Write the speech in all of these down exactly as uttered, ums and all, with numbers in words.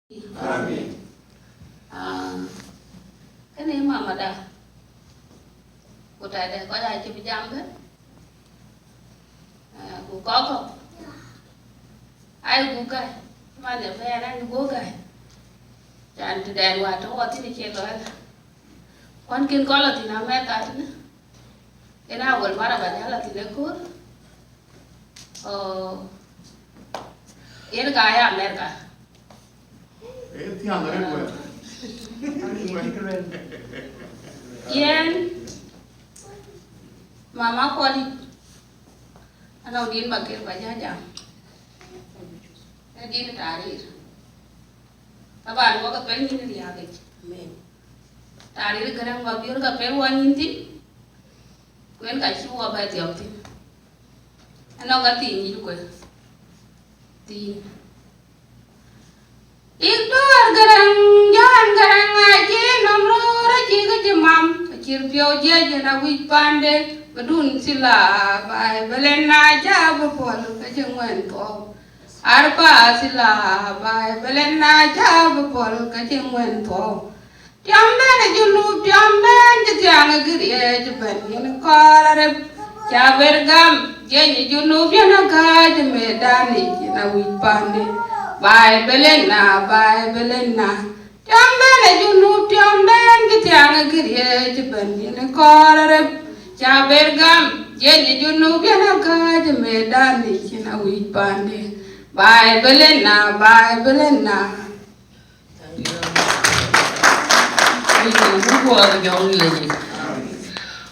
Amen. Ah, kënë mamada, ku tɛ̈dë kɔc acï bï jam bɛ̈n, ah, ku kɔ̈k kɔ̈k, ai, ku gäi, man ë bɛ̈ɛ̈r an, ku gäi, can tëdɛn wäär tɔ̈ wɔ thïn cie lɔ ëlä. Kuan kën kɔn lɔ thïn America tënë, yen awel mara ba jal lɔ thïn ë kööl. Oh, yen ka ya America. Eh, thiaŋ arëët wɛ̈t. Yen, mama Kuɔlic, anɔŋ din ba kel ba jal jam. Ë din tarir. Taban, wɔ ke pel nyin riääk yic. Amen. Tarir Gäräŋ Mabiör ka pel wɔ nyin thïn. Ku yen ka cï wɔ bɛ dhiɔp thïn. Anɔŋ ka thiin yic kuë. Thiin. Dik duɔ̈ɔ̈r Gäräŋ, Jɔn Gäräŋ, acï nɔm röör, acï kë cï mam, acïr piɔ̈u jiëc, yen awïc pande, bï dun cï la, Baibël en na cä bï puɔl, ke cï ŋuɛ̈n thuɔɔu. Arba cï la, Baibël en na cä bï puɔl, ke cï ŋuɛ̈n thuɔɔu. Tiɔm bɛ̈n ë Junub, tiɔm bɛ̈n cï thiaŋ ë gëriëëc ëbɛ̈n, yen kɔɔr arëp, cä ber gam, jiëc ë Junub yen agääc ë mëëdan yic, yen awïc pande, Baibël en na, Baibël en na. Tiɔm bɛ̈n ë Junub, tiɔm bɛ̈n cï thiaŋ ë gëriëëc ëbɛ̈n, yen kɔɔr arëp, cä ber gam, jiëc ë Junub yen agääc ë mëëdan yic, yen awïc pande, Baibël en na, Baibël en na. Wek Wun Kuɔth Jɔŋ Lec.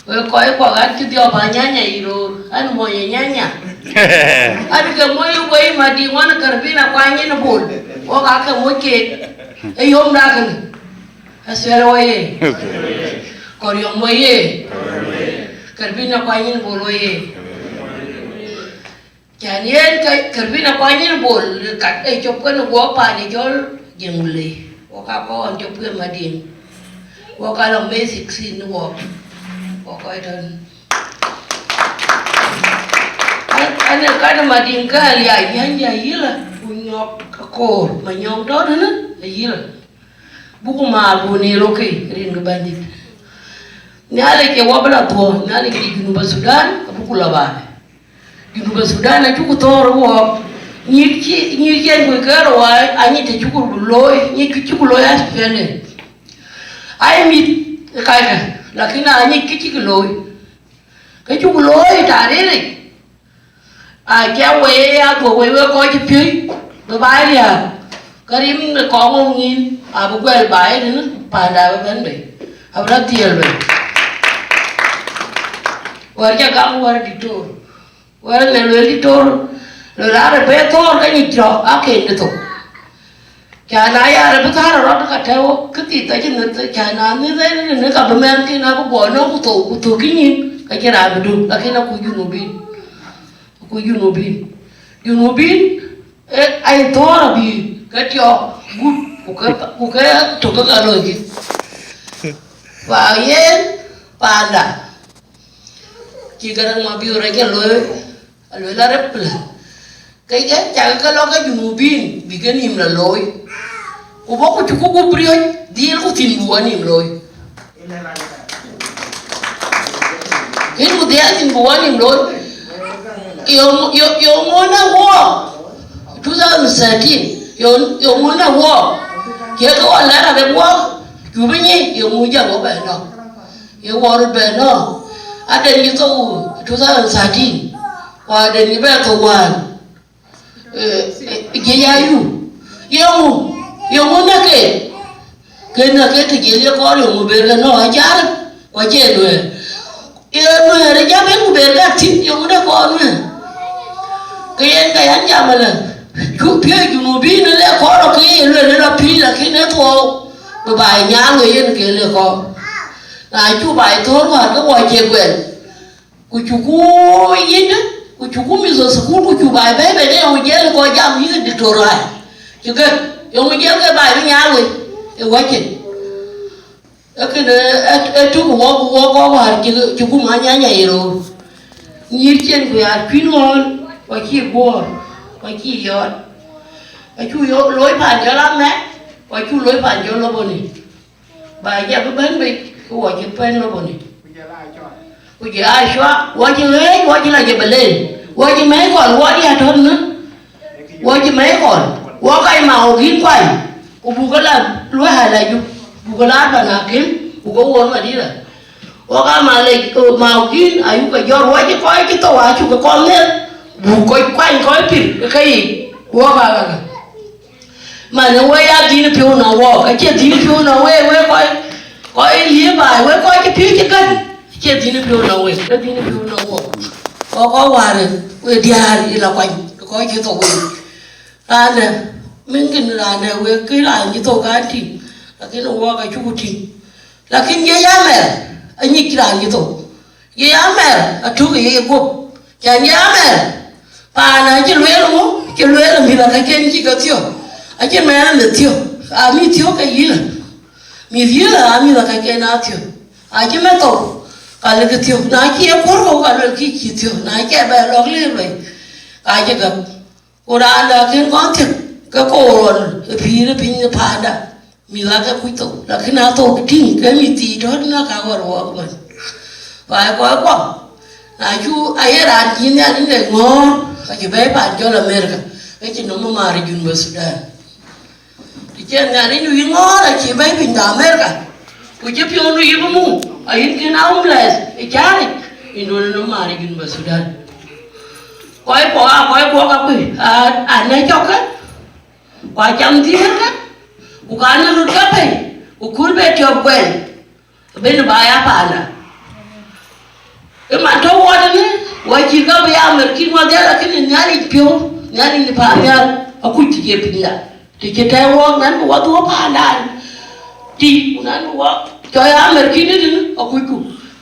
Wek kɔc kuɔk an cï dhiɔp Anyanya yic roor, an mony Anyanya. An ke moc wei Madiŋ wan Karbina kuany nyin Bol. Wok ake moc keek. Ë yom da kënë. Acuɛl wɔ ye. Kɔriɔm wɔ ye. Karbina kuany nyin Bol wɔ ye. Can yen ke Karbina kuany nyin Bol kat ë cop kënë guɔ paan ë cɔl Jiëŋ Wulei. Wok aa kɔn cop ke Madiŋ. Wok aa lɔ May sixteen wok. Wok kɔc tɔ̈. An, an ë kat Madiŋ ke Aliac, Nyanya Yila, ku Nyɔk ke koor, Manyɔŋ tɔ̈ tënë, Ayila. Buku maar buk neer, okay, rin ke Bɛ̈nydït. Nhialic ke wɔ bï lɔ thuɔɔu, Nhialic ke Junub Sudan, abuku lɔ baai. Junub Sudan acuku thɔ̈ɔ̈r wɔɔk. Nyïïr cï, nyïïr cï en kuc ke rɔt waai, anyic të cuku looi, nyic kë cuku looi aspiɛlde. Ai mïth ë kackä, lakin anyic kë cïk looi. Kë cuku looi tariric. Acie wei ya dhuɔ̈k wei wek kɔc cï piöc, bï baai riääk, ke rim ë kɔŋ ŋic, abï guɛl baai tënë panda abï bɛ̈n bei, abï rɔt dhiël bei. Wär cä gam wär diktor, wär në lueel diktor, lueel arë bë thɔ̈ɔ̈r ke nyic tɔ̈ aken dë thok. Ca na ya rɔt bï thäär rɔt ka tɛ̈ɛ̈u, kë thith acï nhïth, ca na nhïth en në ka bï mɛnhken abï guɔ nɔ̈k ku thou, ku thökï nyin, ka cïn raan bï döŋ, lakin akuc Junubin. Akuc Junubin. Junubin, ee, ai thɔ̈ɔ̈r abï ke tiɔɔk gut, ku ke, ku ke tök ke ka loikï. Pa yen, panda. Cï Gäräŋ Mabiör acï looi, alueel arëp lë, ke ye cak ke lɔ ke Junubin bï ke nïïm lɔ looi. Ku bɔ̈ ku cuku gup riɔ̈c, dhil ku thïn bï wɔ nïïm looi. Yen ku dhiɛl thïn bï wɔ nïïm looi. Yo, yo, yo ŋö në wɔ? Two thousand thirteen, yo, yo ŋö në wɔ? Cie ke wɔ lɛ̈k arëp wɔ, cu bï nyic, yo ŋö jam wɔ bɛ nɔ̈k? Ye wɔ röt bɛ nɔ̈k, aden yï thou two thousand thirteen, ku aden yï bɛ thou wään, eh, eh, jiëc aa yu. Yeŋu, yeŋu näk ke? Ke näk ke të jiël ye kɔɔr, yeŋu ber ke nɔ̈k acar, ku acie nuɛɛr. Ye nuɛɛr ë jam en ku ber ke thïn, yeŋu de kɔɔr nuɛɛr? Ke yen ka yɛn jam ëlë, cu piööc Junubin ë le kɔɔr ke ye lueel ë lɔ pïïr, lakin ë thuɔɔu, bï baai nyaal we yen ke le kɔɔr. Na cu baai thöör wäär ke wɔ cie guɛl, ku cuku yïndë, ku cuku mïth thukul, ku cu baai bɛ̈ɛ̈i bɛ̈n ë yeŋu jiël kɔc jam yïk diktor rac. Cï ke, yeŋu jiël ke baai bï nyaal wei, ë wacin. Ee kënë, ee, ee tök wɔ, wɔ kɔc wäär cï, cï kum Anyanya ye roor. Nyïïr cïn ku ya kuïn ɣɔn, ku acï guɔ̈ɔ̈r, ku acï yɔɔt. Acu yo, looi paan jɔl amɛ̈k, Wɔ cuk loi pan cɔl Loboni. Ba jɔ bï bɛ̈n bei, ke wɔ cï pɛ̈n Loboni. Ku jɔ Acua, wɔ cï ɣɛɛc, wɔ cï la Jebelen, wɔ cï mɛ̈i kɔl, wɔ diäär tɔ̈ në, wɔ cï mɛ̈i kɔl, wɔ kac Maugïn kuany, ku buk ke la luɔi halaju, buk ke la pan akïm, buk ke wɔ Madina. Wɔ ka malec, Maugïn ayuk ke jɔt, wɔ cï kɔc cï thou acuk ke kɔn nhial, buk kɔc kuany kɔc pïr ë keyiic, wɔ ka ka ka. Man, ë wek aa dhil piɔ̈u nɔm wɔɔk, acie dhil piɔ̈u nɔm wek, wek kɔc, kɔc liep baai, wek kɔc cï piööc cï gät, acie dhil piɔ̈u nɔm wek, ke dhil piɔ̈u nɔm wɔɔk. Kɔc kɔc wäär, wek diäär ë la kuany, kɔc cï thou wek. Raan dɛ̈, min kën raan dɛ̈ wek, kë raan cï thou kan tïŋ, lakin wɔɔk acuk tïŋ. Lakin ye ya mɛr, anyic raan cï thou. Ye ya mɛr, atök ye guöp. Can ye ya mɛr, paan acï lueel ŋö, cï lueel mïth akëcken cï ke thiɔ̈k. Acï mɛr mïth thiɔ̈k, a mïth thiɔ̈k ke yïlë. Mïth yïlë, a mïth akëcken a thiɔ̈k. Acï mɛr thou, ka lëkë thiɔ̈k. Na cï ye kuɔ̈r kɔ̈u, ka luelkï cï thiɔ̈k. Na cï bɛ lɔ̈k lëër bei, ka cï gäk. Ku raan dɛ̈ akën kɔn thiëk, ke koor ɣɔn ë pïïr ë piny ë paanda, mïth aake kuc thou, lakin aa thou tïŋ, ke mïth thii tɔ̈ tënë ka wär wɔɔk ëbɛ̈n. Baai kɔc kuɔ, na cu aye raan cï Nhialic ŋɔ̈ɔ̈r, acï bɛ̈ɛ̈i pan cɔl Amerika, ke cï nɔm ë maar ë Junub Thudan. Të cï Nhialic nu yï ŋɔ̈ɔ̈r, acï bɛ̈ɛ̈i piny de Amerika, ku cï piɔ̈u nu yï bï muk, ayïn kën a homeless ë cääric, yïn duɔ̈n ë nɔm maar ë Junub Thudan. Kɔc kuɔ aa kɔc kuɔ kakuc, aa, aa nɛ̈ cɔ̈kkë, ku aa cam dhiëërkë, ku ka nɔŋ röt ke pɛ̈i, ku kuur be tiɔp guɛl, ben ba ya paanda. Ë man tɔ̈ wuɔɔt ënë, wɔ cï ka bï ya Amerikin wɔ dhial, lakin ë Nhialic piɔ̈u, Nhialic në paannhial, akuc të cie pinyda. Të cï tɛ̈ɛ̈u wɔɔk, nɛn bï wɔ dhuɔ̈k paandan. Tïŋ, ku nɛn bï wɔ cɔɔl ya Amerikin ëtënë, akucku.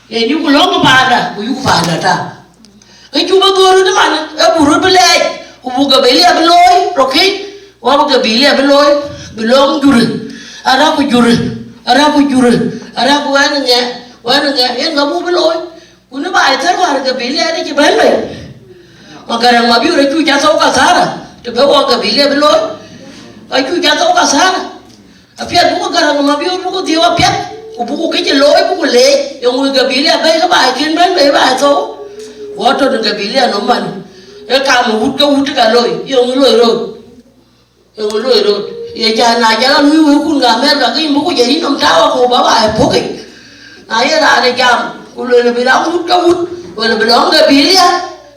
Yen yuku lɔ̈ŋ paanda, ku yuku paanda tak. Ke cuk bä dhuöör röt ëmanë, ë buk röt bï lɛɛc, ku buk gabilia bï looi, rɔt këc, wä bï gabilia bï looi, bï lɔ̈ŋ jurë, arɛ̈k ku jurë, arɛ̈k ku jurë, arɛ̈k ku wɛ̈n ŋɛ, wɛ̈n ŋɛ, yen ka buk bï looi. Ku në baai thɛ̈r wäär gabilia dï cï bɛ̈n bei. Ma Garaŋ Mabiör acuk ca thou kathara, të bï wä gabilia bï looi, acuk ca thou kathara. Apiɛth buk Garaŋ Mabiör buk dhiëëu apiɛth, ku buk kë cï looi buk leec, yeŋö gabilia bɛ̈i ke baai kën bɛ̈n bei baai thou. Wɔ tɔ̈ në gabilia nɔm man, ee kam ë wut ke wut ka looi, yeŋö loi rot. Yeŋö loi rot. Ye ca na jal a luui wëëkun ke Amerika, ke yïn buk jɔ yï nɔm tääu akɔ̈u ba baai puɔ̈kic. Na ye raan ë jam, ku lueel bï la wut ke wut, wala bï lɔ̈ŋ gabilia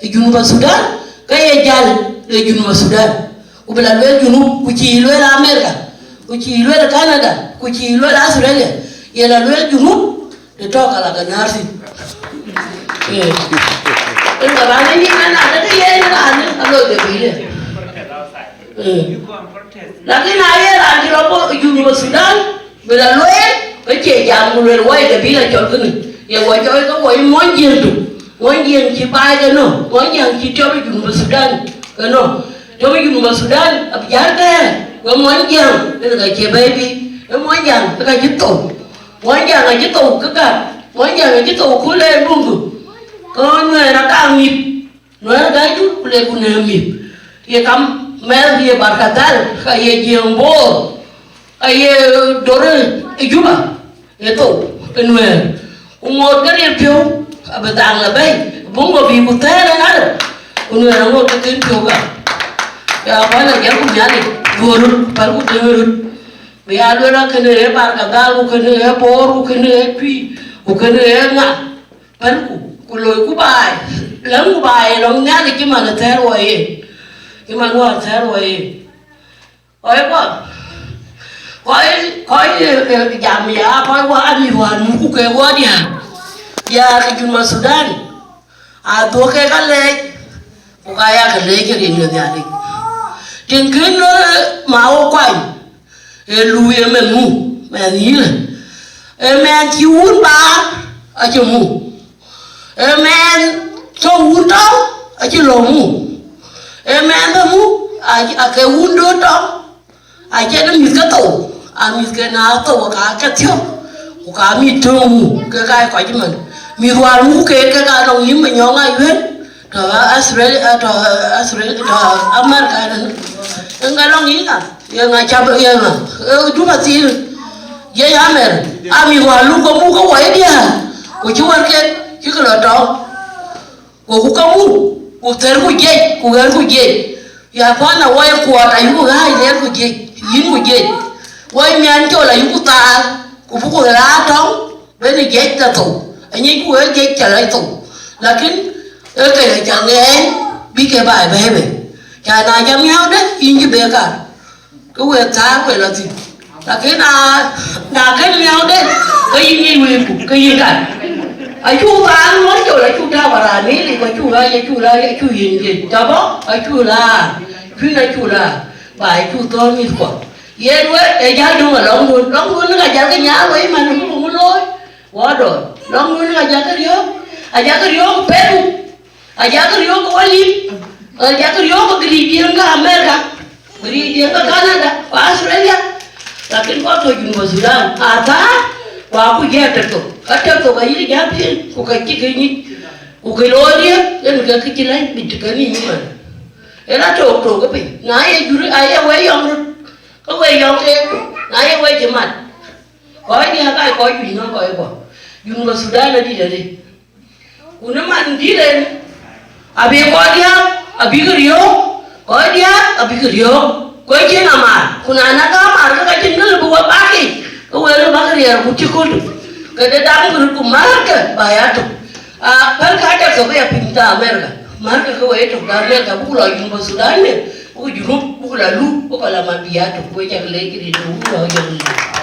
ë Junub Thudan, ke ye jäl ë Junub Thudan. Ku bï la lueel Junub, ku cïï lueel Amerika, ku cïï lueel Canada, ku cïï lueel Australia, ye la lueel Junub, të tɔ̈ ka la ke näär thïn. Eh. Ënë ka raan ë nyin ëna, ke yen raan ë, aloi gabilia. Eh. Lakin na ye raan cï rɔt bɔ̈ Junub Thudan, bï la lueel, ke cie jam ku lueel wai gabilia cɔl kënë. Ye wai cɔl ke wai Muɔnyjiëŋdu. Muɔnyjiëŋ cï baai ke nɔ̈k, Muɔnyjiëŋ cï tiɔp ë Junub Thudan ke nɔ̈k. Tiɔp ë Junub Thudan abï jäl bɛ̈ɛ̈r, we Muɔnyjiëŋ, ënë ka cie bɛ̈ɛ̈i bï, ë Muɔnyjiëŋ ë ka cï thou. Muɔnyjiëŋ acï thou kë gät, Muɔnyjiëŋ acï thou ku le Bungu. Ke Nuɛɛr aka mïth, Nuɛɛr aka jur ku le ku nɛ̈ɛ̈m mïth. Ye kam mɛ̈th ye Barkadhal, ka ye Jiëŋ Bor, ka ye Dor ë Juba, ye thou ë Nuɛɛr. Ku ŋoot ke riɛl piɔ̈u, abï dhaŋ la bɛ̈i, Bungu bï ku thɛɛr ë ŋarë, ku Nuɛɛr aŋoot ke kën piɔ̈u gam. Ya bän a jɛl ku Nhialic, duöör röt, pälku dëŋ röt. Bï ya lueel a kënë ee Barkadhal, ku kënë ee Bor, ku kënë ee Tui, ku kënë ee ŋa, pälku, ku loiku baai, lɛ̈ŋku baai ë lɔŋ Nhialic cï man ë thɛɛr wɔ yen, cï man wäär thɛɛr wɔ yen. Kɔc kuɔ, kɔc, kɔc, eh, eh, jam ya, kɔc wä amïth wäär mukku ke wɔ diäär, diäär ë Junub Thudan, adhuɔ̈k ke ka leec, ku ka ya ke leec rin ë Nhialic. Tïŋ kën, eh, ma wɔ kuany, ee luui ë mɛnh mu, mɛnh yïlë. Ee mɛnh cï wun baar, acï mu. Ee mɛnh tɔ̈ wun tɔ̈u, acï lɔ mu. Ee mɛnh bɛ mu, a, ake wun döt tɔ̈u, acïn mïth ke thou, a mïth ke na thou ka ke thiɔ̈k, ku ka mïth töŋ mu, ke ka ye kɔc man. Mïth wäär mu ke, ke ka nɔŋ yïn Manyɔŋ Ayuën, tɔ̈ Australia, tɔ̈ Australia, tɔ̈ Amerika ënɔn. Yen ka nɔŋ yïn ka. Ye ŋa cä bï ye ŋa? Ee, duk athïn. Ye ya mɛr. Ami wa lu ko mu ko wa ye dia. Ku cï wär ke cï ke lɔ tɔ. Go ku ka mu. Ku thɛr ku jiëc, ku ɣɛr ku jiëc. Ya pana wa ye kuɔt ayu ku ɣai ɣɛr ku jiëc. Yin ku jiëc. Wa ye mian col ayu ku thaar. Ku bu ku ɣɛr atɔŋ. Beni jiëc tɔ thou, anyic ku wek jiëc cä lɛc thou, lakin ee ke ca ŋɛɛny bï ke baai bɛ̈ɛ̈i bei. Ca na ca miäu de, yïn cï bek kaar, ke wek thaar wek lɔ thïn. Lakin na, na kën miäu de, ke yïn ŋic wëëtku, ke yïn kat. Acuk raan ŋɔ̈r col, acuk tääu ba raan nïïl, ku acuk ɣaac, acuk ɣaac, acuk yiëny jiëc. Tɔ bɔ̈, acuk laar, cuïn acuk laar, ba acuk thɔ̈ɔ̈r mïthkuɔ. Yen wek, ee jäl döŋ ë lɔ̈ŋdun, lɔ̈ŋdun ka jäl ke nyaal wei man, ku ŋu looi. Wɔ dɔɔr, lɔ̈ŋ wën ajakë riɔ̈ɔ̈k, ajakë riɔ̈ɔ̈k Peru, ajakë riɔ̈ɔ̈k ke Walip, ajakë riɔ̈ɔ̈k ke Giriic diëŋ ke Amerika, Giriic diëŋ ke Canada, ku Australia. Lakin kɔc tɔ̈ Junub Thudan, athaar, ku aku jɛ atek thok, ka tek thok ayï jam piŋ, ku ka cï ke nyic, ku ke looi riëëk, yen ke kë cï lɛ̈ny bï të ke nïïm ëmën. Yen atok tok ke piny, na ye jur, aye wek yɔŋ röt, ke wek yɔŋ keek, na ye wek cï mat. Kɔc diäk aa kɔc juëc nɔm kɔc kuɔ. Junub Thudan adït adï. Ku në man dït en, abï kɔc diäk abïk riɔ̈ɔ̈k, kɔc diäk abïk riɔ̈ɔ̈k. Ku ecïn amar, ku na na ka amar ke ka cïn kë lëu bï we bak yic, ke we lëu bäk riɛɛr ku cï köl. Këde dam kë röt ku määrkë ba ya tök. A, pälkë atek thok ya piny thaa Amerika. Määrkë ke we tök thaa Amerika, buk lɔ Junub Thudan, buk Junub, buk lɔ lu, buk lɔ man bï ya tök, ku we cak leec këdït, buk lɔ jɔl.